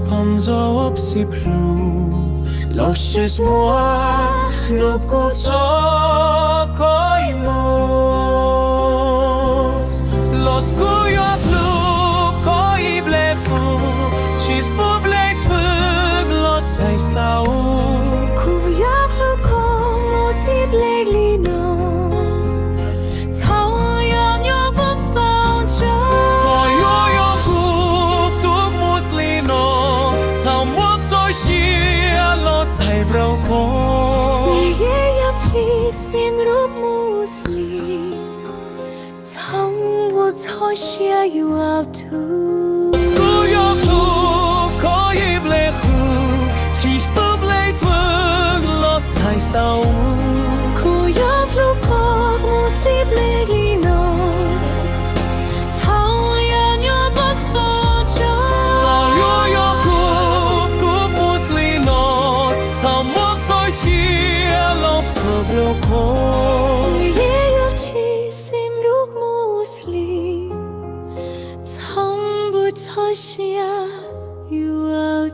Pom ntsoov ob xib plhu los tsis muaj hnub kuv txog koj ib mus, los kuv yuav hlub koj ib nplej qub, tsis pub nplej twg los txhais tau. Kuv yuav hlub koj mus xib nplej li no, thaum yog nyuam qhuav npau ntsos. Koj yuav yog kuv tus mus li no, thaum muaj txoj sia los thaij rau koj. Kuv yuav yog tsis xim rub mus li, thaum muaj txoj sia yuav tu. Kuv yuav hlub koj ib nplej qub, tsis pub nplej twg los txhais tau. Kuv yuav hlub koj mus xib nplej li no, thaum yog nyuam qhuav npau ntsos. Koj yuav yog kuv tus mus li no, thaum muaj txoj sia los thaij rau koj. Kuv yuav yog tsis xim rub mus li, thaum muaj txoj sia yuav